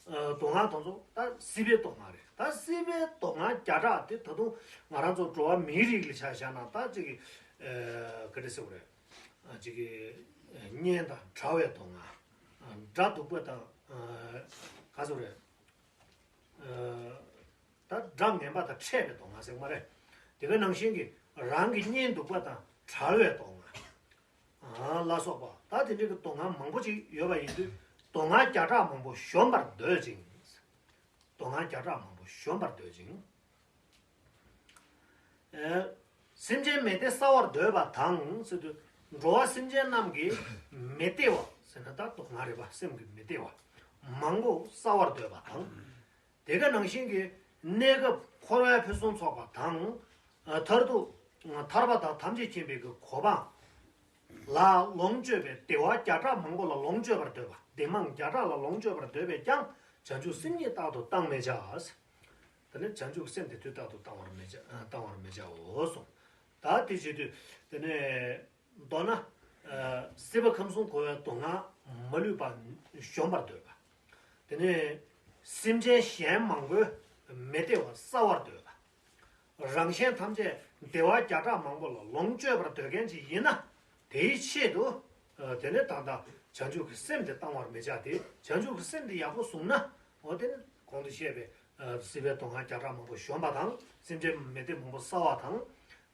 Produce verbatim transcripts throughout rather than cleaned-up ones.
ཨ་མདོ་སྔགས་དེ་ཚོ་ད་སྲིད་པའི་མདོ་སྔགས་རེད། ད་སྲིད་པའི་མདོ་སྔགས་བརྒྱ་ཕྲག་དེ་ད་དུང་ང་རང་ཚོ་འགྲོ་བ་མིའི་རིགས་ལ་ཆ་བཞག་ན་ད་ཅིག་གི་ཨ་ག་འདྲ་ཟེར་དགོས་རེད། ཨ་ཅིག་གི་ཨ་གཉེན་དང་བྲལ་བའི་མདོ་སྔགས། ཨ་དགྲ་སྡུག་པ་དང་ཨ་ག་ཟེར་དགོས་རེད། ཨ་ད་དགྲ་ངན་པ་དང་ཕྲད་པའི་མདོ་སྔགས་ཟེར་གྱི་མ་རེད། དེ་ག་ནང་བཞིན་གྱི་རང་གི་གཉེན་སྡུག་པ་དང་བྲལ་བའི་མདོ་སྔགས། ཨ་ལ་སོགས་པ་ད་དེ་འདྲའི་གི་མདོ་སྔགས་མང་པོ་ཅིག་ཡོད་པ་ཡིན་དུས་མདོ་སྔགས་བརྒྱ་ཕྲག་མང་པོ་གཞོམ་པར་འདོད་ཅིང་། མདོ་སྔགས་བརྒྱ་ཕྲག་མང་པོ་གཞོམ་པར་འདོད་ཅིང་། ཨེ། སེམས་ཅན་མི་བདེ་བསལ་བར་འདོད་པ་དང་ཟེར་དུས། འགྲོ་བ་སེམས་ཅན་རྣམས་ཀྱི་མི་བདེ་བ་ཟེར་ན་ད་མདོ་སྔགས་རེད་པ། སེམས་ཀྱི་མི་བདེ་བ་མང་པོ་བསལ་བར་འདོད་པ་དང་། དེ་ག་ནང་བཞིན་གྱི་གནས་སྐབས་འཁོར་བའི་ཕུན་སུམ་ཚོགས་པ་དང་། ཨ་མཐར་ཐུག་ཐར་པ་དང་ཐམས་ཅད་མཁྱེན་པའི་གི་གོ་འཕང་ལ་ལོངས་སྤྱོད་པའི་བདེ་བ་བརྒྱ་ཕྲག་མང་པོ་ལ་ལོངས་སྤྱོད་པར་འདོད་པ། བདེ་མང་བརྒྱ་ཕྲག་ལ་ལོངས་སྤྱོད་པར་འདོད་པས་ཀྱང་བྱང་ཆུབ་སེམས་ཉིད་རྟག་ཏུ་བཏང་མི་བྱ། དེ་ནས་བྱང་ཆུབ་སེམས་དེ་དུས་རྟག་ཏུ་བཏང་བར་མི་བྱ། ཨ་བཏང་བར་མི་བྱའོ་གསུངས། ད་དེ་བྱེད་དུས་དེ་ནས་མདོར་ན་ཨ་སྲིད་པ་ཁམས་གསུམ་འཁོར་བའི་མདོ་སྔགས་མ་ལུས་པ་གཞོམ་པར་འདོད་པ། དེ་ནས་སེམས་ཅན་གཞན་མང་པོའི་མི་བདེ་བ་བསལ་བར་འདོད་པ། རང་གཞན་ཐམས་ཅད་བདེ་བ་བརྒྱ་ཕྲག་མང་པོ་ལ་ལོངས་སྤྱོད་པར་འདོད་མཁན་ཅིག་ཡིན་ན། དེའི་ཆེད་དུ་ཨ་དེ་ནས་ད་ལྟ་བྱང་ཆུབ་ཀྱི་སེམས་དེ་བཏང་བར་མི་བྱ་སྟེ། བྱང་ཆུབ་ཀྱི་སེམས་དེ་ཡག་པོ་བཟུང་ན། འོ་དེ་ནི་གོང་དུ་བཤད་པའི་ཨ་སྲིད་པའི་མདོ་སྔགས་བརྒྱ་ཕྲག་མང་པོ་གཞོམ་པ་དང་། སེམས་ཅན་མི་བདེ་མང་པོ་བསལ་བ་དང་།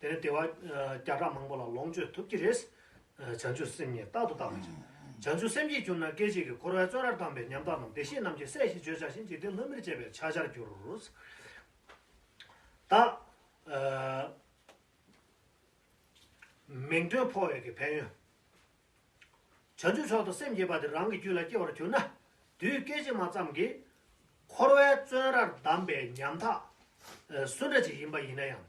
དེ་ནས་བདེ་བ་ཨ་བརྒྱ་ཕྲག་མང་པོ་ལ་ལོངས་སྤྱོད་ཐུབ་ཀྱི་རེད། ཨ་བྱང་ཆུབ་སེམས་ཉིད་རྟག་ཏུ་བཏང་བ་བྱ། བྱང་ཆུབ་སེམས་བསྐྱེད་གྱུར་ན་སྐད་ཅིག་གིས། འཁོར་བའི་བཙོན་རར་བསྡམས་པའི་ཉམ་ཐག་རྣམས། བདེ་གཤེགས་རྣམས་ཀྱི་སྲས་ཞེས་བརྗོད་བྱ་ཞིང་། འཇིག་རྟེན་ལྷ་མིར་བཅས་པའི་ཕྱག་བྱར་འགྱུར། ད་ཨ་མིང་དོན་འཕོ་བའི་གི་ཕན་ཡོན། བྱང་ཆུབ་མཆོག་ཏུ་སེམས་བསྐྱེད་པ་དེ་རང་གི་རྒྱུད་ལ་སྐྱེ་བར་གྱུར་ན། དུས་སྐད་ཅིག་མ་ཙམ་གྱིས་འཁོར་བའི་བཙོན་རར་བསྡམས་པའི་ཉམ་ཐག་ཨ་སུ་འདྲ་ཅིག་ཡིན་པ་ཡིན་ན་ཡང་།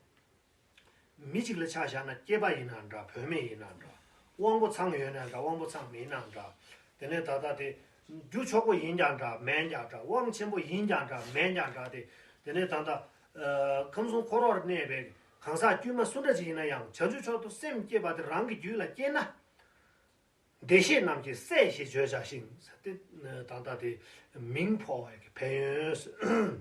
མི་གཅིག་ལ་ཆ་བཞག་ན་སྐྱེས་པ་ཡིན་ན་འདྲ། བུད་མེད་ཡིན་ན་འདྲ། དབང་པོ་ཚང་ཡོད་ན་འདྲ། དབང་པོ་ཚང་མེད་ན་འདྲ། དེ་ནས་ད་ལྟ་དེ་རྒྱུ་ཕྱུག་པོ་ཡིན་ཀྱང་འདྲ། མེད་ཀྱང་འདྲ། དབང་ཆེན་པོ་ཡིན་ཀྱང་འདྲ། མེད་ཀྱང་འདྲ། དེ་དེ་ནས་ད་ལྟ་ཨ་ཁམས་གསུམ་འཁོར་བར་གནས་པའི་གང་ཟག་དཀྱུས་མ་སུ་འདྲ་ཅིག་ཡིན་ན་ཡང་། བྱང་ཆུབ་མཆོག་ཏུ་སེམས་བསྐྱེད་པ་དེ་རང་གི་རྒྱུད་ལ་སྐྱེས་ན། བདེ་གཤེགས་རྣམས་ཀྱི་སྲས་ཞེས་བརྗོད་བྱ་ཞིང་། ཟེར་ཏེ་ད་ལྟ་དེ་མིང་འཕོ་བའི་གི་ཕན་ཡོན།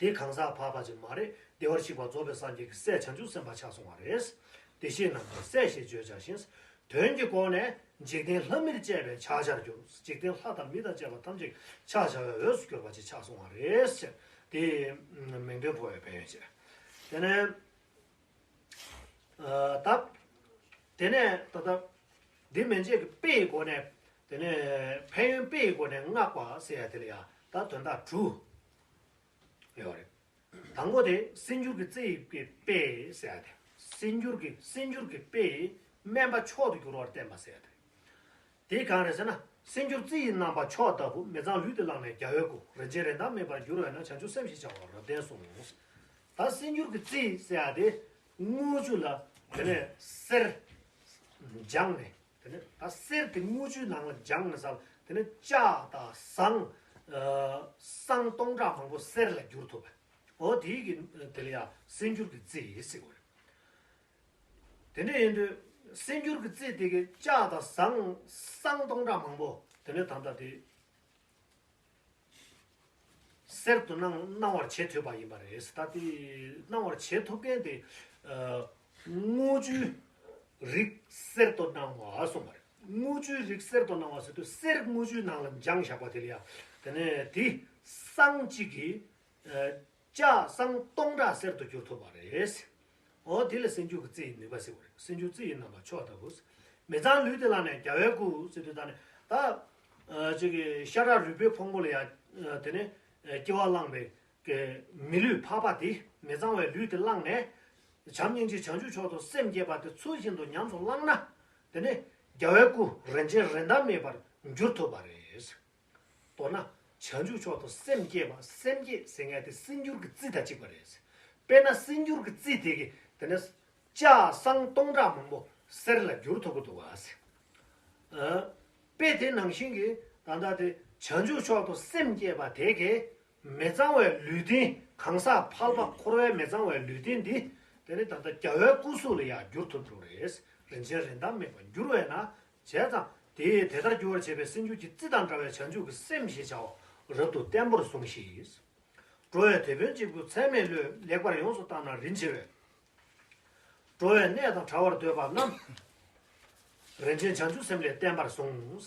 དེ་གང་ཟག་འཕགས་པ་ཅིག་མ་རེད། བདེ་བར་གཤེགས་པ་རྫོགས་པའི་སངས་རྒྱས་ཀྱི་སྲས་བྱང་ཆུབ་སེམས་དཔའ་ཆགས་སོང་བ་རེད། བདེ་གཤེགས་རྣམས་ཀྱི་སྲས་ཞེས་བརྗོད་བྱ་ཞིང་། དོན་གྱི་སྒོ་ནས་འཇིག་རྟེན་ལྷ་མིར་བཅས་པའི་ཕྱག་བྱར་གྱུར། འཇིག་རྟེན་ལྷ་དང་མི་དང་བཅས་པ་ཐམས་ཅད་ཕྱག་བྱ་བའི་འོས་སུ་གྱུར་པ་ཅིག་ཆགས་སོང་བ་རེད་ཟེར། དེ་མིང་དོན་འཕོ་བའི་ཕན་ཡོན་བྱས། དེ་ནས་ཨ་ད་དེ་ནས་ད་ལྟ་འདི་མན་ཆད་ཀྱི་དཔེ་ཡི་སྒོ་ནས། དེ་ནས་ཕན་ཡོན་དཔེ་ཡི་སྒོ་ནས་བསྔགས་པ་ཟེར་ཡ་དེ་ལ་ཡ་ད་དོན་དག་དྲུག་ཡོད་རེད། དང་པོ་དེ་གསེར་འགྱུར་གྱི་རྩི་ཡི་དཔེ་ཟེར་ཡ་དེ། གསེར་འགྱུར་གྱི་གསེར་འགྱུར་གྱི་དཔེ་ཡིས་དམན་པ་མཆོག་ཏུ་འགྱུར་བར་བསྟན་པ་ཟེར་ཡ་དེ། དེ་གང་རེད་ཟེར་ན། གསེར་འགྱུར་རྩི་ཡི་རྣམ་པ་མཆོག་ལྟ་བུ། མི་གཙང་ལུས་དེ་བླངས་ནས་རྒྱལ་བའི་སྐུ། རིན་ཆེན་རིན་ཐང་མེད་པར་འགྱུར་བས་ན། བྱང་ཆུབ་སེམས་ཞེས་བྱ་བ་རབ་བསྟན་གསུངས། ད་གསེར་འགྱུར་གྱི་རྩི་ཟེར་ཡ་དེ་དངུལ་ཆུ་ལ་དེ་ནས་གསེར་སྦྱངས་ནས། དེ་ནས་ད་གསེར་དེ་དངུལ་ཆུའི་ནང་ལ་སྦྱངས་ནས་ཟ་བ། དེ་ནས་ལྕགས་དང་ཟངས་ཨ་བསང་སྟོང་ཕྲག་མང་པོ་གསེར་ལ་འགྱུར་ཐུབ་པ། འོ་དེའི་གི་དེ་ལ་ཡ་གསེར་འགྱུར་གྱི་རྩི་ཟེར་གོ་རེད། དེ་འདྲ་ཡིན་དུས་གསེར་འགྱུར་གྱི་རྩི་དེ་གི་ལྕགས་དང་ཟངས་བསང་སྟོང་ཕྲག་མང་པོ་དེ་ནས་ད་ལྟ་དེ་གསེར་དུ་སྣང་སྣང་བར་བྱེད་ཐུབ་པ་ཡིན་པ་རེད། ད་དེ་སྣང་བར་བྱེད་ཐུབ་མཁན་དེ་ཨ་དངུལ་ཆུའི་རིགས་གསེར་དུ་སྣང་བ་གསུངས་པ་རེད། དངུལ་ཆུའི་རིགས་གསེར་དུ་སྣང་བ་ཟེར་དུས་གསེར་དངུལ་ཆུའི་ནང་ལ་སྦྱངས་བཞག་པ་དེ་ལ་ཡ། དེ་ནས་དེ་བསང་གཅིག་གིས་ཨ་ལྕགས་བསང་སྟོང་ཕྲག་གསེར་དུ་འགྱུར་ཐུབ་པ་རེད། འོ་དེ་ལ་གསེར་འགྱུར་གྱི་རྩི་ཡི་ནུས་པ་ཟེར་བ་རེད། གསེར་འགྱུར་རྩི་ཡི་རྣམ་པ་མཆོག་ལྟ་བུ། མི་གཙང་ལུས་དེ་བླངས་ནས་རྒྱལ་བའི་སྐུ་ཟེར་དུས་ད་ནི་ད་ཨ་ཅིག་གི་ཤ་ཁྲག་རུས་པའི་ཕུང་པོ་ལ་ཡ་ཨ་དེ་ནས་ཨ་སྐྱེ་བ་བླངས་པའི་གི་མི་ལུས་འཕགས་པ་དེ། མི་གཙང་བའི་ལུས་དེ་བླངས་ནས་བྱམས་སྙིང་རྗེ་བྱང་ཆུབ་མཆོག་ཏུ་སེམས་བསྐྱེད་པ་དེ་ཚུལ་བཞིན་དུ་ཉམས་སུ་བླངས་ན། དེ་ནས་རྒྱལ་བའི་སྐུ་རིན་ཆེན་རིན་ཐང་མེད་པར་འགྱུར་ཐུབ་པ་རེད། མདོར་ན་བྱང་ཆུབ་མཆོག་ཏུ་སེམས་བསྐྱེད་པ། སེམས་བསྐྱེད་ཟེར་མཁན་དེ་གསེར་འགྱུར་གྱི་རྩི་དང་གཅིག་པ་རེད། དཔེར་ན་གསེར་འགྱུར་གྱི་རྩི་དེ་གིས་དེ་ནས་ལྕགས་བསང་སྟོང་ཕྲག་མང་པོ་གསེར་ལ་འགྱུར་ཐུབ་ཀྱི་འདུག་ག་ཨ་དཔེ་དེ་ནང་བཞིན་གྱི་ད་ལྟ་དེ་བྱང་ཆུབ་མཆོག་ཏུ་སེམས་བསྐྱེད་པ་དེ་གིས་མི་གཙང་བའི་ལུས་རྟེན། གང་ཟག་ཕལ་པ་འཁོར་བའི་མི་གཙང་བའི་ལུས་རྟེན་འདི་དེ་ནི་ད་ལྟ་རྒྱལ་བའི་སྐུ་གཟུགས་ལ་ཡང་འགྱུར་ཐུབ་འགྲོ་རེད། རིན་ཆེན་རིན་ཐང་མེད་པར་འགྱུར་བས་ན། བྱས་ཙང་དེ་དེ་ལྟར་འགྱུར་བར་བྱེད་པའི་གསེར་འགྱུར་གྱི་རྩི་དང་འདྲ་བའི་བྱང་ཆུབ་ཀྱི་སེམས་ཞེས་བྱའོ། རབ་ཏུ་བརྟན་པོར་ཟུངས་ཤིག། འགྲོ་བའི་དེད་དཔོན་གཅིག་པུ་ཚད་མེད་བློས། ལེགས་པར་ཡོངས་སུ་བརྟགས་ན་རིན་ཆེ་བས། འགྲོ་བའི་གནས་དང་བྲལ་བར་འདོད་པ་རྣམས། རིན་ཆེན་བྱང་ཆུབ་སེམས་ལས་བརྟན་པར་ཟུངས།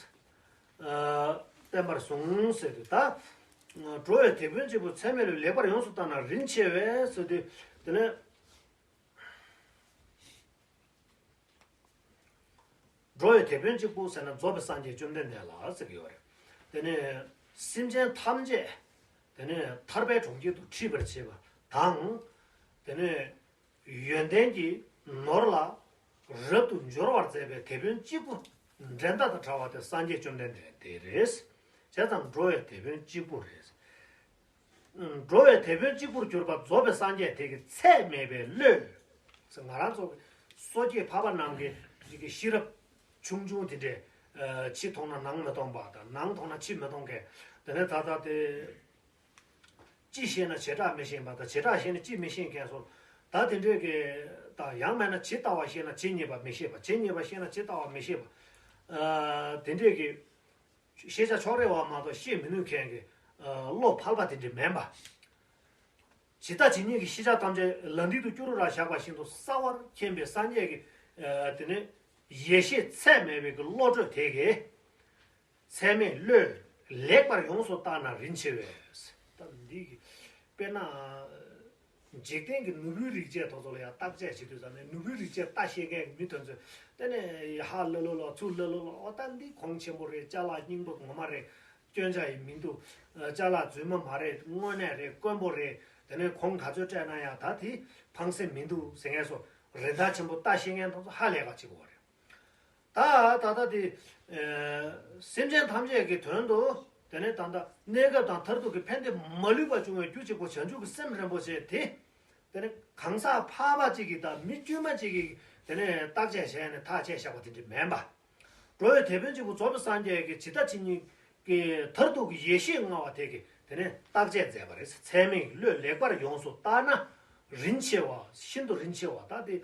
ཨ། བརྟན་པར་ཟུངས་ཟེར་དུས་ད། འགྲོ་བའི་དེད་དཔོན་གཅིག་པུ་ཚད་མེད་བློས། ལེགས་པར་ཡོངས་སུ་བརྟགས་ན་རིན་ཆེ་བས་ཟེར་དུས། དེ་ནས། འགྲོ་བའི་དེད་དཔོན་གཅིག་པུ་ཟེར་ན་རྫོགས་པའི་སངས་རྒྱས་བཅོམ་ལྡན་འདས་ལ་ཟེར་གྱི་ཡོད་རེད། དེ་ནས་སེམས་ཅན་ཐམས་ཅད། དེ་ནས་ཐར་པའི་གྲོང་ཁྱེར་དུ་ཁྲིད་པར་བྱེད་པ་དང་། དེ་ནས་ཡོན་ཏན་གྱི་ནོར་ལ་རབ་ཏུ་འབྱོར་བར་མཛད་པའི་དེད་དཔོན་གཅིག་པུ། འགྲན་ཟླ་དང་བྲལ་བ་དེ་སངས་རྒྱས་བཅོམ་ལྡན་འདས་དེ་རེད། བྱས་ཙང་འགྲོ་བའི་དེད་དཔོན་གཅིག་པུ་རེད། འགྲོ་བའི་དེད་དཔོན་གཅིག་པུར་གྱུར་པ་རྫོགས་པའི་སངས་རྒྱས་དེ་གི་ཚད་མེད་པའི་བློས། ང་རང་ཚོ་གི་སོ་སྐྱེ་འཕགས་པ་རྣམས་ཀྱི་ཅིག་གི་ཤེས་རབ་ཆུང་ཆུང་དེ་འདྲས། ཕྱི་མཐོང་ན་ནང་མི་མཐོང་བ་དང་། ནང་མཐོང་ན་ཕྱི་མི་མཐོང་མཁན། དེ་ནས་ད་ལྟ་དེ། ཅི་ཤེས་ན་བྱེ་བྲག་མི་ཤེས་པ་དང་། བྱེ་བྲག་ཤེས་ན་ཅི་མི་ཤེས་མཁན་སོགས། ད་དེ་འདྲས་ཀྱི་དང་། ཡང་མིན་ན་ཇི་ལྟ་བ་ཤེས་ན་ཇི་སྙེད་པ་མི་ཤེས་པ། ཇི་སྙེད་པ་ཤེས་ན་ཇི་ལྟ་བ་མི་ཤེས་པ། ཨ། དེ་འདྲས་ཀྱི། ཤེས་བྱ་ཕྱོགས་རེ་བ་མ་གཏོགས་ཤེས་མི་ནུས་མཁན་གྱི། ཨ། བློ་ཕལ་པ་དེ་འདྲ་མིན་པ། ཇི་ལྟ་ཇི་སྙེད་ཀྱི་ཤེས་བྱ་ཐམས་ཅད་ལམ་འདི་དུ་སྐྱུ་རུ་ར་བཞག་པ་བཞིན་དུ་གསལ་བར་མཁྱེན་པའི་སངས་རྒྱས་ཀྱི། ཨ། དེ་ནས་ཡེ་ཤེས་ཚད་མེད་པའི་གི་བློ་གྲོས་དེ་གིས། ཚད་མེད་བློས་ལེགས་པར་ཡོངས་སུ་བརྟགས་ན་རིན་ཆེ་བས། ད་འདི་གི་དཔེར་ན། འཇིག་རྟེན་གྱི་ནོར་བུའི་རིགས་བཅས་དེ་ཚོ་ལ་ཡང་བརྟག་དཔྱད་བྱེད་དུས་ཙམ་ནས། ནོར་བུའི་རིགས་བཅས་ལྟ་ཤེས་མཁན་གྱི་མི་དེ་ཚོས་དེ་ནས་ཧ་ལ་ལོ་ལོ་ཚུར་ལ་ལོ་ལོ། ཨོ་ད་འདི་གོང་ཆེན་པོ་རེད། ཅ་ལག་རྙིང་པ་ངོ་མ་རེད། སྐྱོན་ཆ་ཡི་མི་འདུག། ཅ་ལག་རྫུན་མ་མ་རེད། དངོས་གནས་རེད། དཀོན་པོ་རེད། དེ་ནས་གོང་ག་ཚོད་སྤྲད་ན་ཡང་ད་དེ་ཕངས་སེམས་མི་འདུག་ཟེར་མཁན་སོགས། རིན་ཐང་ཆེན་པོ་ལྟ་ཤེས་མཁན་དེ་ཚོ་ཧ་ལས་ཀ་བྱེད་དགོས་པ་རེད། ད་ད་ལྟ་དེ། ཨ། སེམས་ཅན་ཐམས་ཅད་ཀྱི་དོན་དུ། དེ་ནས་ད་ལྟ་གནས་སྐབས་དང་མཐར་ཐུག་གི་ཕན་བདེ་མ་ལུས་པ་འབྱུང་བའི་རྒྱུ་གཅིག་པོ་བྱང་ཆུབ་ཀྱི་སེམས་རིན་པོ་ཆེ་དེ། དེ་ནི་གང་ཟག་འཕགས་པ་གཅིག་གིས་དང་མི་དཀྱུས་མ་གཅིག་གིས་དེ་ནས་བརྟག་དཔྱད་བྱས་ནས་ཐག་བཅད་བཞག་པ་དེ་འདྲ་མིན་པ། འགྲོ་བའི་དེད་དཔོན་གཅིག་པུ་རྫོགས་པའི་སངས་རྒྱས་ཀྱིས་ཇི་ལྟ་ཇི་སྙེད་ཀྱི་མཐར་ཐུག་གི་ཡེ་ཤེས་མངའ་བ་དེ་གིས་དེ་ནས་བརྟག་དཔྱད་མཛད་པ་རེད། ཚད་མེད་བློས་ལེགས་པར་ཡོངས་སུ་བརྟགས་ན་རིན་ཆེ་བ། ཤིན་ཏུ་རིན་ཆེ་བ། ད་དེ་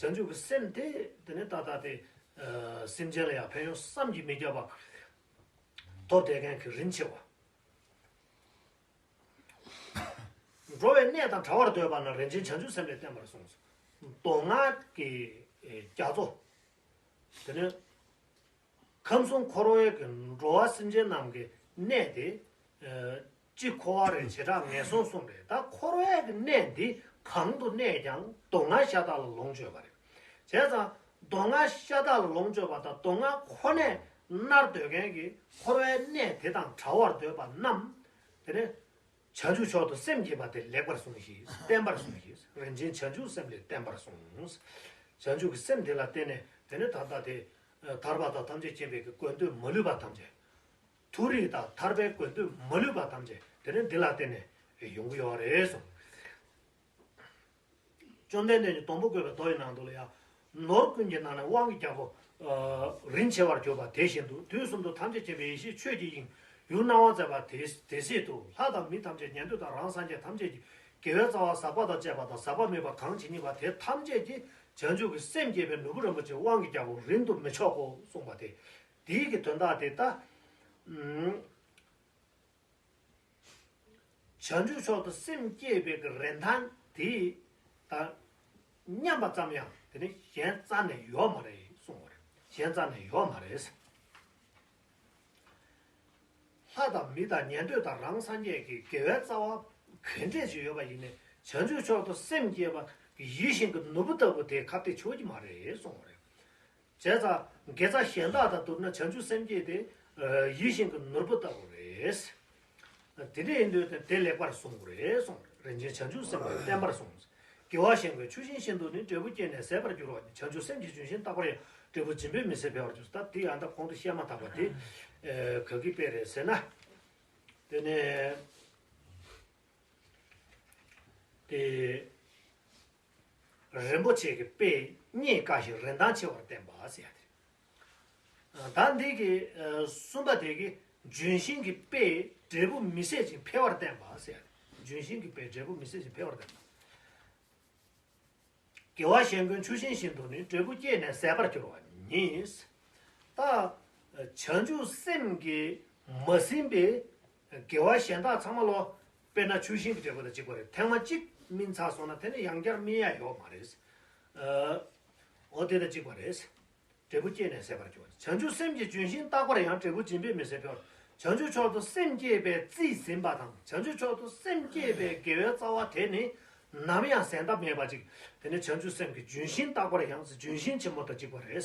བྱང་ཆུབ་ཀྱི་སེམས་དེ་དེ་ནས་ད་ལྟ་དེ། ཨ། སེམས་ཅན་ལ་ཡང་ཕན་ཡོན་བསམ་གྱིས་མི་ཁྱབ་པ་ཐོབ་བསྡད་མཁན་གྱི་རིན་ཆེ་བ། འགྲོ་བའི་གནས་དང་བྲལ་བར་འདོད་པ་ན། རིན་ཆེན་བྱང་ཆུབ་སེམས་ལས་བརྟེན་པར་གསུངས། མདོ་སྔགས་ཀྱི་རྒྱ་མཚོ། དེ་ནི་ཁམས་གསུམ་འཁོར་བའི་གི་འགྲོ་བ་སེམས་ཅན་རྣམས་ཀྱི་གནས་དེ། ཨ། གཅིག་འཁོར་བ་རེད། བྱེ་བྲག་ངན་སོང་གསུམ་རེད། ད་འཁོར་བའི་གི་གནས་འདི་གང་དུ་གནས་ཀྱང་མདོ་སྔགས་ཤ་སྟག་ལ་ལོངས་སྤྱོད་པ་རེད། བྱས་ཙང་མདོ་སྔགས་ཤ་སྟག་ལ་ལོངས་སྤྱོད་པ་དང་། མདོ་སྔགས་ཁོ་ནས་མནར་འདོད་མཁན་གྱི་འཁོར་བའི་གནས་དེ་དང་བྲལ་བར་འདོད་པ་རྣམས། དེ་ནས་བྱང་ཆུབ་མཆོག་ཏུ་སེམས་བསྐྱེད་པ་དེ་ལེགས་པར་ཟུངས་ཤིག། བརྟན་པར་ཟུངས་ཤིག། རིན་ཆེན་བྱང་ཆུབ་སེམས་ལས་བརྟན་པར་ཟུངས། བྱང་ཆུབ་ཀྱི་སེམས་དེ་ལ་བརྟེན་ནས། དེ་ནས་ད་ལྟ་དེ་ཐར་པ་དང་ཐམས་ཅད་མཁྱེན་པའི་གི་དགོས་འདོད་མ་ལུས་པ་ཐམས་ཅད། མཐོ་རིས་དང་ཐར་པའི་དགོས་འདོད་མ་ལུས་པ་ཐམས་ཅད་དེ་ནས་འདི་ལ་བརྟེན་ནས་ཡོང་གི་ཡོད་རེད་གསུངས། བཅོམ་ལྡན་འདས་ཀྱིས་སྡོང་པོ་བཀོད་པའི་མདོ་ཡི་ནང་དུ་ལ་ཡང་། ནོར་ཀུན་གྱི་ནང་ནས་དབང་གི་རྒྱལ་པོ། ཨ། རིན་ཆེ་བར་གྱུར་པ་དེ་བཞིན་དུ། དུས་གསུམ་དུ་ཐམས་ཅད་མཁྱེན་པའི་ཡེ་ཤེས་ཆོས་ཀྱི་དབྱིངས། ཡུལ་སྣང་བ་མཛད་པ་དེ་དེ་སྲིད་དུ། ལྷ་དང་མི་ཐམས་ཅད་ཉན་ཐོས་དང་རང་སངས་རྒྱས་ཐམས་ཅད་ཀྱི། དགེ་བའི་རྩ་བ་ཟག་པ་དང་བཅས་པ་དང་ཟག་པ་མེད་པ་གང་ཇི་སྙེད་པ་དེ་ཐམས་ཅད་ཀྱིས་བྱང་ཆུབ་ཀྱི་སེམས་བསྐྱེད་པའི་ནོར་བུ་རིན་པོ་ཆེ་དབང་གི་རྒྱལ་པོ་རིན་དུ་མི་འཆོག་གོ་གསུངས་པ་དེ། དེའི་གི་དོན་དག་དེ་ལྟ། ཨུམ། བྱང་ཆུབ་མཆོག་ཏུ་སེམས་བསྐྱེད་པའི་གི་རིན་ཐང་དེ་དང་མཉམ་པ་ཙམ་ཡང་དེ་ནི་གཞན་རྩ་ནས་ཡོད་མ་རེད་གསུངས་པ་རེད། གཞན་རྩ་ནས་ཡོད་མ་རེད། ལྷ་དང་མི་དང་ཉན་ཐོས་དང་རང་སངས་རྒྱས་ཀྱི་དགེ་བའི་རྩ་བ་ག་འདྲས་ཞིག་ཡོད་པ་ཡིན་ནའི། བྱང་ཆུབ་མཆོག་ཏུ་སེམས་བསྐྱེད་པ་གི་ཡིད་བཞིན་གྱི་ནོར་བུ་ལྟ་བུ་དེ་ཁ་གཏད་ཆོག་གི་མ་རེད་གསུངས་པ་རེད། བྱས་ཙང་དགེ་རྩ་གཞན་དག་དང་བསྡུར་ན་བྱང་ཆུབ་སེམས་བསྐྱེད་དེ། ཨ། ཡིད་བཞིན་གྱི་ནོར་བུ་ལྟ་བུ་རེད། དེ་འདྲ་ཡིན་དུས་དེ་ལེགས་པར་གསུངས་པ་རེད་གསུངས། རིན་ཆེན་བྱང་ཆུབ་སེམས་ལས་བརྟན་པར་གསུངས། དགེ་བ་གཞན་ཀུན་ཆུ་ཤིང་བཞིན་དུ་ནི། འབྲས་བུ་སྐྱེས་ནས་ཟད་པར་འགྱུར་བ་ཉིད། བྱང་ཆུབ་སེམས་ཀྱི་ལྗོན་ཤིང་རྟག་པར་ཡང་། འབྲས་བུ་འབྱིན་པས་མི་ཟད་འཕེལ་བར་འགྱུར། ད་དེ་ཡང་ད་གོང་དུ་བཤད་མ་ཐག་པ་དེ། ཨ། ག་གི་དཔེ་རེད་ཟེར་ན། དེ་ནས། དེ། རིན་པོ་ཆེ་གི་དཔེ་རྙེད་དཀའ་ཞིང་རིན་ཐང་ཆེ་བར་བསྟན་པ་ཟེར་ཡ་དེ། ད་འདི་གི། ཨ། གསུམ་པ་དེ་གི་ལྗོན་ཤིང་གི་དཔེ་འབྲས་བུ་མི་ཟད་ཅིང་འཕེལ་བར་བསྟན་པ་ཟེར་ཡ་དེ། ལྗོན་ཤིང་གི་དཔེ་འབྲས་བུ་མི་ཟད་ཅིང་འཕེལ་བར་བསྟན་པ། དགེ་བ་གཞན་ཀུན་ཆུ་ཤིང་བཞིན་དུ་ནི། འབྲས་བུ་སྐྱེས་ནས་ཟད་པར་འགྱུར་བ་ཉིད། ད་བྱང་ཆུབ་སེམས་ཀྱིས་མ་ཟིན་པའི་ དགེ་བ་གཞན་དག་ཚང་མ་ལོ། དཔེར་ན་ཆུ་ཤིང་གི་འབྲས་བུ་དང་གཅིག་པ་རེད། ཐེངས་མ་གཅིག་སྨིན་ཚར་སོང་ན་དེ་ནི་ཡང་བསྐྱར་སྨིན་ཡ་ཡོད་མ་རེད། ཨ། འོ་དེ་དང་གཅིག་པ་རེད། འབྲས་བུ་སྐྱེས་ནས་ཟད་པར་འགྱུར་བ། བྱང་ཆུབ་སེམས་ཀྱི་ལྗོན་ཤིང་རྟག་པར་ཡང་། འབྲས་བུ་འབྱིན་པས་མི་ཟད་འཕེལ་བར། བྱང་ཆུབ་མཆོག་ཏུ་སེམས་བསྐྱེད་པའི་རྩིས་ཟིན་པ་དང་། བྱང་ཆུབ་མཆོག་ཏུ་སེམས་བསྐྱེད་པའི་དགེ་བའི་རྩ་བ་དེ་ནི་ནམ་ཡང་ཟད་མཐའ་མེད་པ་ཅིག་དེ་ནི་བྱང་ཆུབ་སེམས་ཀྱི་ལྗོན་ཤིང་རྟག་པར་ཡང་། ལྗོན་ཤིང་ཆེན་མོ་དང་གཅིག་པ་རེད།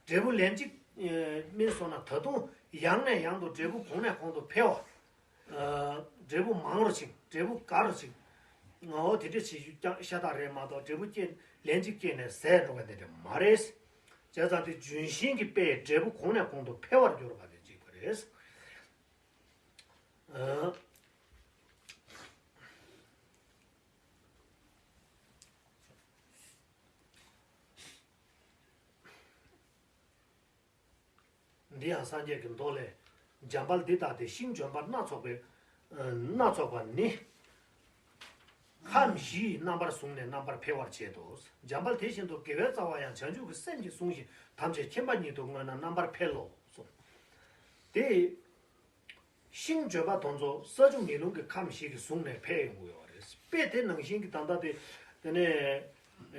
འབྲས་བུ་ལན་གཅིག་ཨེ་སྨིན་སོང་ན་ད་དུང་ཡང་ནས་ཡང་དུ་འབྲས་བུ་གོང་ནས་གོང་དུ་འཕེལ་བ། ཨ། འབྲས་བུ་མང་རུ་ཕྱིན། འབྲས་བུ་འགའ་རུ་ཕྱིན། འོ་དེ་འདྲ་བྱེད་རྒྱུ་ཀྱང་ཤ་སྟག་རེད་མ་གཏོགས། འབྲས་བུ་སྐྱེ་ལན་གཅིག་སྐྱེས་ནས་ཟད་འགྲོ་བ་དེ་འདྲ་མ་རེད། བྱས་ཙང་དེ་ལྗོན་ཤིང་གི་དཔེ་འབྲས་བུ་གོང་ནས་གོང་དུ་འཕེལ་བར་འགྱུར་བ་དེ་གཅིག་པ་རེད། ཨ། འདི་ཡང་སངས་རྒྱས་ཀྱི་མདོ་ལས། འཇམ་དཔལ་འདི་ལྟ་སྟེ། ཤིང་ལྗོན་པ་སྣ་ཚོགས་པའི། ཨ། སྣ་ཚོགས་པ་ནི། ཁམས་བཞི་ཡི་རྣམ་པར་བཟུང་ནས་རྣམ་པར་འཕེལ་བར་བྱེད་དོ། འཇམ་དཔལ་དེ་བཞིན་དུ་དགེ་བའི་རྩ་བ་ཡང་། བྱང་ཆུབ་ཀྱི་སེམས་ཀྱིས་བཟུང་ཞིང་ཐམས་ཅད་མཁྱེན་པ་ཉིད་དུ་བསྔོས་ན་རྣམ་པར་འཕེལ་ལོ་གསུངས། དེ། ཤིང་ལྗོན་པ་དེ་ཚོ་ས་ཆུ་མེ་རླུང་གི་ཁམས་བཞི་གིས་བཟུང་ནས་འཕེལ་ཡོང་གི་ཡོད་རེད། དཔེ་དེ་ནང་བཞིན་གྱི་ད་ལྟ་དེ། དེ་ནས་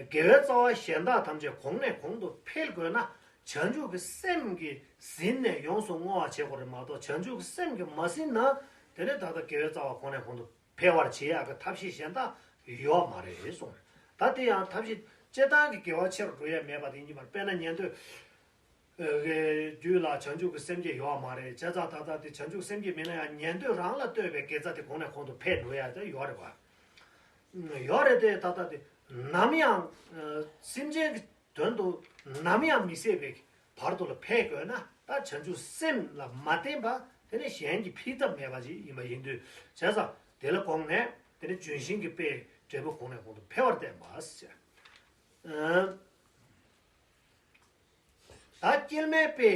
དགེ་བའི་རྩ་བ་གཞན་དག་ཐམས་ཅད་གོང་ནས་གོང་དུ་འཕེལ་དགོས་ན། བྱང་ཆུབ་ཀྱི་སེམས་ཀྱིས་ཟིན་ནས་ཡོངས་སུ་བསྔོ་བ་བྱེད་དགོས་རེད་མ་གཏོགས། བྱང་ཆུབ་ཀྱི་སེམས་ཀྱིས་མ་ཟིན་ན། དེ་ནས་ད་ལྟ་དགེ་བའི་རྩ་བ་གོང་ནས་གོང་དུ་འཕེལ་བར་བྱེད་ཡག་གི་ཐབས་ཤེས་གཞན་དག་ཡོད་མ་རེད་གསུངས་རེད། ད་དེ་ཡང་ཐབས་ཤེས་སྤྱིར་བཏང་གི་དགེ་བ་ཆེ་རུ་འགྲོ་ཡ་མེད་པ་དེ་ཡིན་གྱི་མ་རེད། དཔེར་ན་ཉན་ཐོས། ཨ། རྒྱུད་ལ་བྱང་ཆུབ་ཀྱི་སེམས་བསྐྱེད་ཡོད་མ་རེད། བྱས་ཙང་ད་ལྟ་དེ་བྱང་ཆུབ་སེམས་བསྐྱེད་མིན་ན་ཡང་ཉན་ཐོས་རང་ལ་ལྟོས་པའི་དགེ་རྩ་དེ་གོང་ནས་གོང་དུ་འཕེལ་འགྲོ་ཡ་དེ་ཡོད་རེད་པ། ཡོད་རེད་དེ། ད་ལྟ་དེ་ནམ་ཡང་། ཨ། སེམས་ཅན་གྱི་དོན་དུ་ནམ་ཡང་མི་ཟད་པའི་བར་དུ་ལ་འཕེལ་དགོས་ན། ད་བྱང་ཆུབ་སེམས་ལ་མ་བརྟེན་པ་དེ་ནི་གཞན་གྱིས་འཕེལ་ཐབས་མེད་པ་ཅིག་ཡིན་པ་ཡིན་དུས། བྱས་ཙང་དེ་ལ་དགོངས་ནས་དེ་ནི་ལྗོན་ཤིང་གི་དཔེ་འབྲས་བུ་གོང་ནས་གོང་དུ་འཕེལ་བར་བསྟན་པ་ཟེར། ཨ། ད་སྐྱེལ་མའི་དཔེ་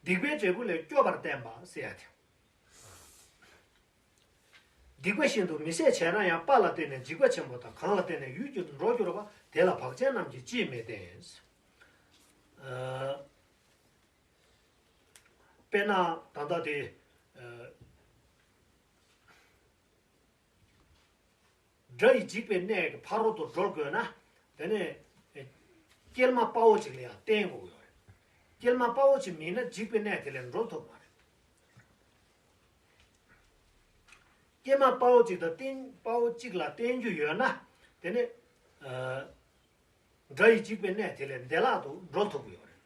སྡིག་པའི་འབྲས་བུ་ལས་སྐྱོབ་པར་བསྟན་པ་ཟེར་ཡ་དེ། སྡིག་པ་ཤིན་ཏུ་མི་བཟད་བྱས་ན་ཡང་། དཔའ་ལ་བརྟེན་ནས་འཇིགས་པ་ཆེན་པོ་དང་། གང་ལ་བརྟེན་ནས་ཡུད་ཀྱིས་འགྲོགས་གྱུར་པ། དེ་ལ་བག་ཅན་རྣམས་ཀྱིས་ཅིས་མི་བརྟེན། ཨ། དཔེར་ན་ད་ལྟ་དེ། ཨ། དགྲ་ཡི་འཇིགས་པའི་གནས་ཀྱི་ཕ་རོལ་ཏུ་སྒྲོལ་དགོས་ན། དེ་ནས་སྐྱེལ་མ་དཔའ་བོ་ཅིག་ལ་ཡང་བརྟེན་དགོས་ཀྱི་ཡོད་རེད། སྐྱེལ་མ་དཔའ་བོ་ཅིག་མིན་ན་འཇིགས་པའི་གནས་དེ་ལས་སྒྲོལ་ཐུབ་མ་རེད། སྐྱེལ་མ་དཔའ་བོ་ཅིག་དང་བརྟེན། དཔའ་བོ་གཅིག་ལ་བརྟེན་རྒྱུ་ཡོད་ན། དེ་ནས། ཨ། དགྲ་ཡི་འཇིགས་པའི་གནས་དེ་ལས་བདེ་བླག་ཏུ་སྒྲོལ་ཐུབ་ཀྱི་ཡོད་རེད།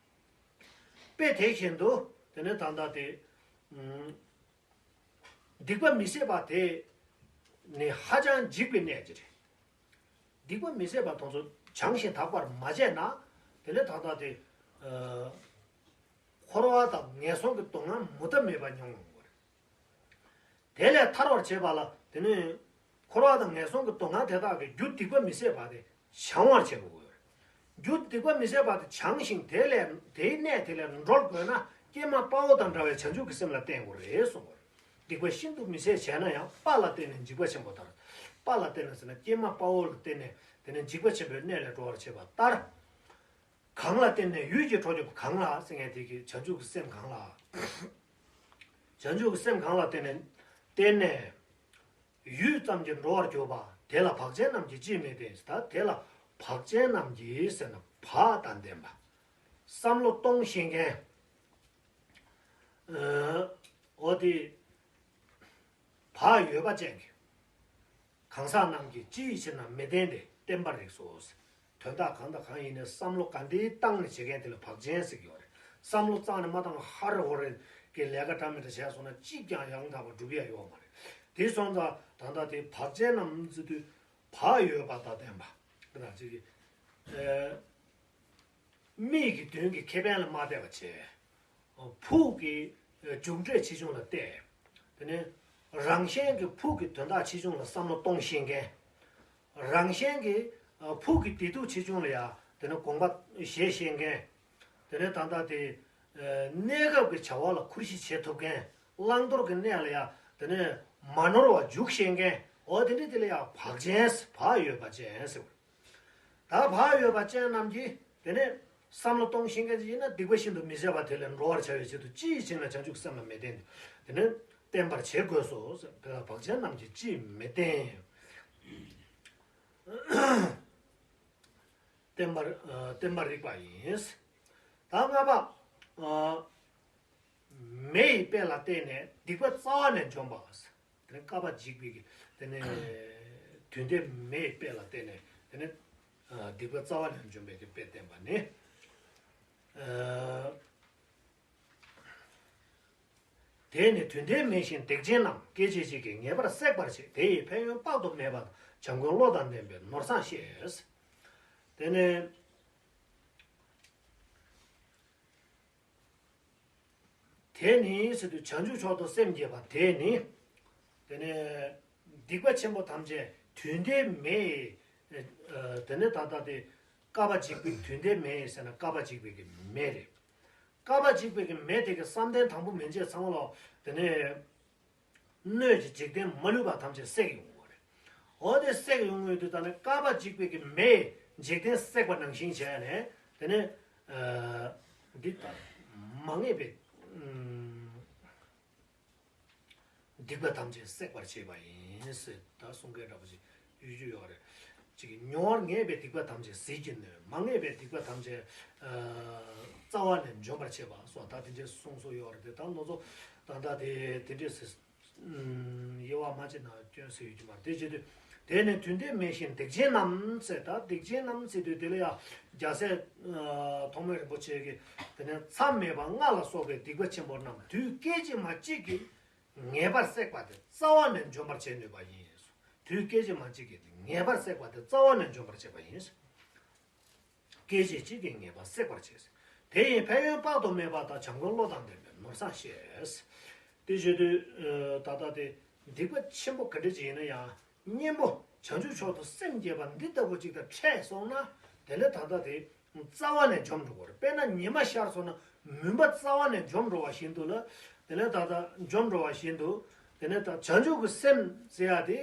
དཔེ་དེ་བཞིན་དུ་དེ་ནས་ད་ལྟ་དེ། ཨ། སྡིག་པ་མི་བཟད་པ་དེ་ནི་ཧ་ཅང་འཇིགས་པའི་གནས་ཅིག་རེད། སྡིག་པ་མི་བཟད་པ་དེ་ཚོ་བྱང་ཞིང་དག་པར་མ་བྱས་ན། དེ་ནས་ད་ལྟ་དེ། ཨ། འཁོར་བ་དང་ངན་སོང་གི་སྡུག་བསྔལ་མུ་མཐའ་མེད་པ་མྱོང་ཡོང་གི་རེད། དེ་ལས་ཐར་བར་བྱེད་པ་ལ། དེ་ནི་འཁོར་བ་དང་ངན་སོང་གི་སྡུག་བསྔལ་དེ་དག་གི་རྒྱུ་སྡིག་པ་མི་བཟད་པ་དེ་བྱང་བར་བྱེད་དགོས། རྒྱུ་སྡིག་པ་མི་བཟད་པ་དེ་བྱང་ཞིང་དེ་ལས། དེའི་གནས་དེ་ལས་སྒྲོལ་དགོས་ན། སྐྱེལ་མ་དཔའ་བོ་དང་འདྲ་བའི་བྱང་ཆུབ་ཀྱི་སེམས་ལ་བརྟེན་དགོས་རེད་གསུངས་པ་རེད། སྡིག་པ་ཤིན་ཏུ་མི་བཟད་བྱས་ན་ཡང་། དཔའ་ལ་བརྟེན་ནས་འཇིགས་པ་ཆེན་པོ་ལྟར། དཔའ་ལ་བརྟེན་ནས་ཟེར་ན་སྐྱེལ་མ་དཔའ་བོ་ལ་བརྟེན་ནས་དེ་ནས་འཇིགས་པ་ཆེན་པོའི་གནས་ལས་སྒྲོལ་བར་བྱེད་པ་ལྟར། གང་ལ་བརྟེན་ནས་ཡུད་ཀྱིས་འགྲོགས་གྱུར་པ། གང་ལ་ཟེར་མཁན་དེ་གི་བྱང་ཆུབ་ཀྱི་སེམས་གང་ལ། བྱང་ཆུབ་ཀྱི་སེམས་གང་ལ་བརྟེན་ནས། བརྟེན་ནས་ཡུད་ཙམ་གྱིས་འགྲོ་བར་གྱུར་པ། དེ་ལ་བག་ཅན་རྣམས་ཀྱིས་ཅིས་མི་བརྟེན། ད་དེ་ལ་བག་ཅན་རྣམས་ཀྱིས་ཟེར་ན་བག་དང་ལྡན་པ། བསམ་བློ་གཏོང་ཤེས་མཁན། ཨ། འོ་དེ། བག་ཡོད་པ་ཅན་གྱི། གང་ཟག་རྣམས་ཀྱིས་ཅི་ཡི་ཕྱིར་ན་མི་བརྟེན་ཏེ་བརྟེན་པར་རིགས་སོ། དོན་དག་གང་དང་གང་ཡིན་ནའི་བསམ་བློ་ག་འདྲའི་བཏང་ནས་བྱེད་མཁན་དེ་ལ་བག་ཅན་ཟེར་གྱི་ཡོད་རེད། བསམ་བློ་རྩ་ནས་མ་བཏང་། ཧ་རེ་ཧོ་རེ་གི་ལས་ཀ་འདྲ་མི་འདྲ་བྱས་སོང་ན་གཅིག་ཀྱང་ཡང་དག་པར་འགྲུབ་ཡ་ཡོད་མ་རེད། དེ་སོང་ཙང་ད་ལྟ་དེ་བག་ཅན་རྣམས་ཟེར་དུས་བག་ཡོད་པ་དང་ལྡན་པ། དེ་དང་གཅིག་གི། ཨེ། མིག་གི་མདུན་གྱི་ཁེ་ཕན་ལ་མ་བལྟས་པ་བྱས། ཕུགས་ཀྱི་མཇུག་འབྲས་ཆེ་ཆུང་ལ་བལྟས། དེ་ནས་རང་གཞན་གྱི་ཕུགས་ཀྱི་དོན་དག་ཆེ་ཆུང་ལ་བསམ་བློ་གཏོང་ཤེས་མཁན། རང་གཞན་གྱི་ཕུགས་ཀྱི་བདེ་སྡུག་ཆེ་ཆུང་ལ་ཡང་དེ་ནས་དགོངས་པ་བཞེས་ཤེས་མཁན། དེ་ནས་ད་ལྟ་དེ་གནས་སྐབས་ཀྱི་བྱ་བ་ལ་ཁུར་བཞེས་བྱེད་ཐུབ་མཁན། བླང་དོར་གྱི་གནས་ལ་ཡང་དེ་ནས་མ་ནོར་བར་འཇུག་ཤེས་མཁན། འོ་དེ་འདྲ་དེ་ལ་ཡང་བག་ཅན། བག་ཡོད་པ་ཅན་ཟེར། ད་བག་ཡོད་པ་ཅན་རྣམས་ཀྱིས་དེ་ནས་བསམ་བློ་གཏོང་ཤེས་མཁན་ཅིག་ཡིན་ན། སྡིག་པ་ཤིན་ཏུ་མི་བཟད་པ་དེ་ལས་འགྲོ་བར་བྱ་བའི་ཆེད་དུ་ཅི་ཡི་ཕྱིར་ན་བྱང་ཆུབ་སེམས་ལ་མི་བརྟེན་ཏེ། དེ་ནས་ བསྟན་པར་བྱེད་དགོས་སོ། དཔེ་ལ་བག་ཅན་རྣམས་ཀྱིས་ཅིས་མི་བསྟན། བསྟན་པར་ཨ་བསྟན་པར་རིགས་པ་ཡིན། ད་ལྔ་པ། ཨ་མེ་ཡི་དཔེ་ལ་བརྟེན་ནས་སྡིག་པ་རྩ་བ་ནས་འཇོམས་པ། དེ་ནས་བསྐལ་པ་འཇིག་པའི་གི་དེ་ནས་དུས་མཐའི་མེ་ཡི་དཔེ་ལ་བརྟེན་ནས་དེ་ནས་ཨ་སྡིག་པ་རྩ་བ་ནས་འཇོམས་པའི་གི་དཔེ་བསྟན་པ་ནི། ཨ་དེས་ནི་དུས་མཐའི་མེ་བཞིན་སྡིག་ཅན་རྣམས། སྐད་ཅིག་གཅིག་གིས་ངེས་པར་བསྲེག་པར་བྱེད། དེ་ཡི་ཕན་ཡོན་དཔག་ཏུ་མེད་པ་དང་། བྱམས་མགོན་བློ་དང་ལྡན་པས་ནོར་བཟང་བཤད། དེ་ནས། དེ་ནི་ཟེར་དུས་བྱང་ཆུབ་མཆོག་ཏུ་སེམས་བསྐྱེད་པ་དེ་ནི། དེ་ནས་སྡིག་པ་ཆེན་པོ་ཐམས་ཅད་དུས་མཐའི་མེ་ཡིས། ཨ་དེ་ནས་ད་ལྟ་དེ་བསྐལ་པ་འཇིག་པའི་དུས་མཐའི་མེ་ཡིས་ཟེར་ན་བསྐལ་པ་འཇིག་པའི་གི་མེ་རེད། བསྐལ་པ་འཇིག་པའི་གི་མེ་དེ་གི་བསམ་གཏན་དང་པོ་མན་ཆད་ཚང་མ་ལོ། དེ་ནས་སྣོད་ཀྱི་འཇིག་རྟེན་མ་ལུས་པ་ཐམས་ཅད་བསྲེགས་ཡོང་བ་རེད། འོ་དེ་བསྲེགས་ཡོང་ཡོང་དུས་ད་ནི་བསྐལ་པ་འཇིག་པའི་གི་མེས་འཇིག་རྟེན་བསྲེགས་པ་ནང་བཞིན་བྱས་ནས་དེ་ནས་ཨ་འདི་ལྟར་མ་ངེས་པའི་ཨ་སྡིག་པ་ཐམས་ཅད་བསྲེག་པར་བྱེད་པ་ཡིན་ཟེར་ད་གསུང་སྐད་འདྲ་པོ་ཞིག་ཡོད་རྒྱུ་ཡོད་རེད། ཅིག་མྱོང་བར་ངེས་པའི་སྡིག་པ་ཐམས་ཅད་ཟིལ་གྱིས་གནོན། མ་ངེས་པའི་སྡིག་པ་ཐམས་ཅད་ཨ་རྩ་བ་ནས་འཇོམས་པར་བྱེད་པ་སོགས་ད་དེ་འདྲའི་གསུངས་སྲོལ་ཡོད་རེད་དེ། ད་ང་ཚོ་ད་ལྟ་དེ་དེ་འདྲའི་ཟེར། ཨ་དབྱེ་བ་མ་ཕྱེ་ན་སྐྱོན་ཟེར་ཡོད་ཀྱི་མ་རེད། དེ་བྱེད་དུས་དེ་ནི་དུས་མཐའི་མེ་བཞིན་སྡིག་ཅན་རྣམས་ཟེར། ད་སྡིག་ཅན་རྣམས་ཟེར་དུས་དེ་ལ་ཡང་རྒྱལ་སྲས་ཨ་ཐོགས་མེད་རིན་པོ་ཆེ་གིས་དེ་ནས་མཚམས་མེད་པ་ལྔ་ལ་སོགས་པའི་སྡིག་པ་ཆེན་པོ་རྣམས་དུས་སྐད་ཅིག་མ་གཅིག་གིས་ངེས་པར་བསྲེག་པ་དེ་རྩ་བ་ནས་འཇོམས་པར་བྱེད་ནུས་པ་ཡིན། དུས་སྐད་ཅིག་མ་གཅིག་གིས་ངེས་པར་བསྲེག་པ་དེ་རྩ་བ་ནས་འཇོམས་པར་བྱེད་པ་ཡིན། སྐད་ཅིག་གཅིག་གིས་ངེས་པར་བསྲེག་པར་བྱེད། དེ་ཡི་ཕན་ཡོན་དཔག་ཏུ་མེད་པ་དང་། བྱམས་མགོན་བློ་དང་ལྡན་པས་ནོར་བཟང་བཤད། དེ་བྱེད་དུས་ཨ་ད་ལྟ་དེ་སྡིག་པ་ཆེན་པོ་ག་འདྲ་ཅིག་ཡིན་ན་ཡང་གཉེན་པོ་བྱང་ཆུབ་མཆོག་ཏུ་སེམས་བསྐྱེད་པ་འདི་ལྟ་བུ་ཅིག་དང་འཕྲད་སོང་ན་དེ་ནས་ད་ལྟ་དེ་རྩ་བ་ནས་འཇོམས་འགྲོ་གི་རེད། དཔེར་ན་ཉི་མ་ཤར་སོང་ན་མུན་པ་རྩ་བ་ནས་འཇོམས་འགྲོ་བ་བཞིན་དུ་ལ། དེ་ནས་ད་ལྟ་འཇོམས་འགྲོ་བ་བཞིན་དུ། དེ་ནས་ད་བྱང་ཆུབ་ཀྱི་སེམས་ཟེར་ཡ་དེ་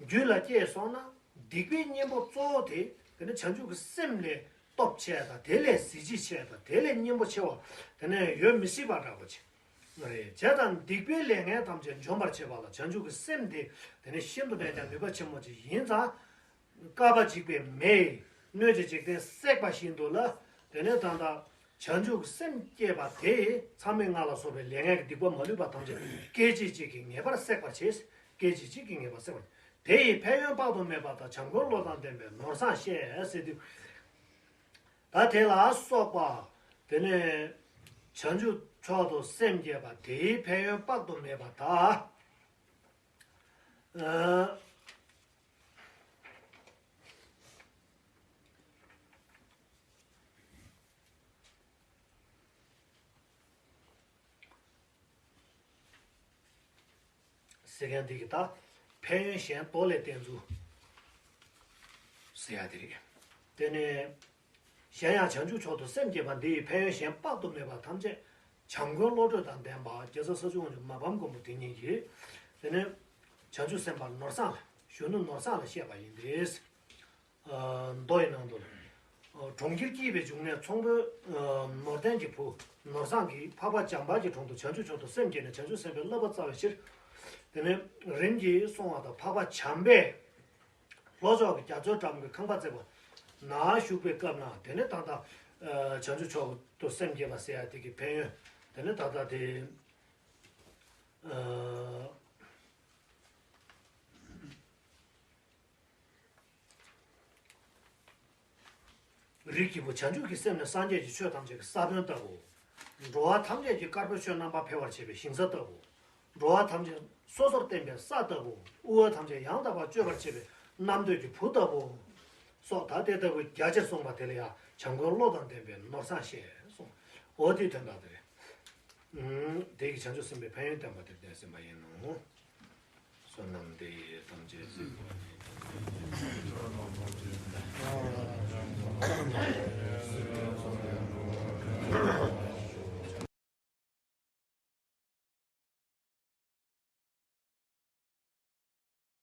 རྒྱུད་ལ་སྐྱེས་སོང་ན་སྡིག་པའི་གཉེན་པོ་གཙོ་བོ་དེ་དེ་ནས་བྱང་ཆུབ་ཀྱི་སེམས་ལས་སྟོབས་ཆེ་དང་། དེ་ལས་གཟི་བརྗིད་ཆེ་དང་། དེ་ལས་གཉེན་པོ་ཆེ་བ་དེ་ནས་ཡོད་མི་སྲིད་པ་འདྲ་པོ་ཅིག་རེད། བྱས་ཙང་སྡིག་པའི་ལས་ངན་ཐམས་ཅད་འཇོམས་པར་བྱེད་པ་ལ་བྱང་ཆུབ་ཀྱི་སེམས་དེ་དེ་ནས་ཤིན་ཏུ་ནས་ཀྱང་ནུས་པ་ཆེན་པོ་ཅིག་ཡིན་ཙང་། བསྐལ་པ་འཇིག་པའི་མེས་སྣོད་ཀྱི་འཇིག་རྟེན་བསྲེགས་པ་བཞིན་དུ་ལ། དེ་ནས་ད་ལྟ་བྱང་ཆུབ་ཀྱི་སེམས་བསྐྱེད་པ་དེས་མཚམས་མེད་ལྔ་ལ་སོགས་པའི་ལས་ངན་གྱི་སྡིག་པ་མ་ལུས་པ་ཐམས་ཅད་སྐད་ཅིག་གཅིག་གིས་ངེས་པར་བསྲེག་པར་བྱེད། སྐད་ཅིག་གཅིག་གིས་ངེས་པར་བསྲེག་པར། དེ་ཡི་ཕན་ཡོན་དཔག་ཏུ་མེད་པ་དང་། བྱམས་མགོན་བློ་དང་ལྡན་པས་ནོར་བཟང་བཤད་ཟེར་དུས། ད་དེ་ལ་སོགས་པ། དེ་ནས་བྱང་ཆུབ་མཆོག་ཏུ་སེམས་བསྐྱེད་པ་དེའི་ཕན་ཡོན་དཔག་ཏུ་མེད་པ་དག་ཨ། ཟེར་མཁན་འདི་གི་ད་ཕན་ཡོན་གཞན་དག་ལས་བསྟན་ཚུལ་ཟེར་ཡ་དེ་རེད། དེ་ནས་གཞན་ཡང་བྱང་ཆུབ་མཆོག་ཏུ་སེམས་བསྐྱེད་པ་འདི་ཡི་ཕན་ཡོན་གཞན་དཔག་ཏུ་མེད་པ་ཐམས་ཅད་བྱམས་མགོན་བློ་གྲོས་དང་ལྡན་པ་རྒྱལ་ཚབ་ས་སྐྱ་དབང་ཕྱུག་མ་ཕམ་མགོན་པོ་དེ་ཉིད་ཀྱིས། དེ་ནས་བྱང་ཆུབ་སེམས་དཔའ་ནོར་བཟང་ལ་གཞོན་ནུ་ནོར་བཟང་ལ་བཤད་པ་ཡིན་ཏེ། མདོ་ཡི་ནང་དུ་ལ། གྲོང་ཁྱེར་སྐྱིད་པའི་འབྱུང་གནས་ཚོང་དཔོན་ནོར་ལྡན་གྱི་བུ་ནོར་བཟང་གིས་འཕགས་པ་བྱམས་པ་གྱི་དྲུང་དུ་བྱང་ཆུབ་མཆོག་ཏུ་སེམས་བསྐྱེད་ནས་བྱང་ཆུབ་སེམས་དཔའི་བསླབ་པ་བསྩལ་བའི་ཕྱིར། དེ་ནས་རིམ་གྱིས་སོང་བ་དང་། འཕགས་པ་བྱམས་པས་ལྷོ་ཕྱོགས་ཀྱི་རྒྱ་མཚོའི་འགྲམ་གྱི་ཁང་པ་བརྩེགས་པ་ན་བཞུགས་པའི་སྐབས་ན། དེ་ནས་ད་ལྟ་བྱང་ཆུབ་མཆོག་ཏུ་སེམས་བསྐྱེད་པ་ཟེར་ཡ་དེ་གི་ཕན་ཡོན། དེ་ནས་ད་ལྟ་དེ། རིགས་ཀྱི་བུ། བྱང་ཆུབ་ཀྱི་སེམས་ནི་སངས་རྒྱས་ཀྱི་ཆོས་ཐམས་ཅད་ཀྱི་ས་བོན་ལྟ་བུའོ། འགྲོ་བ་ཐམས་ཅད་ཀྱི་དཀར་པོའི་ཆོས་རྣམ་པར་འཕེལ་བར་བྱེད་པའི་ཞིང་ས་ལྟ་བུའོ། འགྲོ་བ་ཐམས་ཅད་སོ་སོར་བརྟེན་པའི་ས་ལྟ་བུའོ། དབུལ་བ་ཐམས་ཅད་ཡང་དག་པར་སྤྱོད་པར་བྱེད་པའི་རྣམ་འདོད་ཀྱི་བུ་ལྟ་བུའོ། སོགས་ད་དེ་ལྟ་བུའི་རྒྱ་ཆེར་གསུངས་པ་དེ་ལ་ཡང་བྱམས་མགོན་བློ་དང་ལྡན་པས་ནོར་བཟང་བཤད་གསུངས། འོ་དེའི་དོན་དག་དེ་རེད། དེ་ཡི་བྱང་ཆུབ་སེམས་དཔའི་ཕན་ཡོན་བསྟན་པ་དེར་བརྟེན་ཟིན་པ་ཡིན་ནོ། བསོད་ནམས་འདི་ཡིས་ཐམས་ཅད་གཟིགས་པ་ཉིད།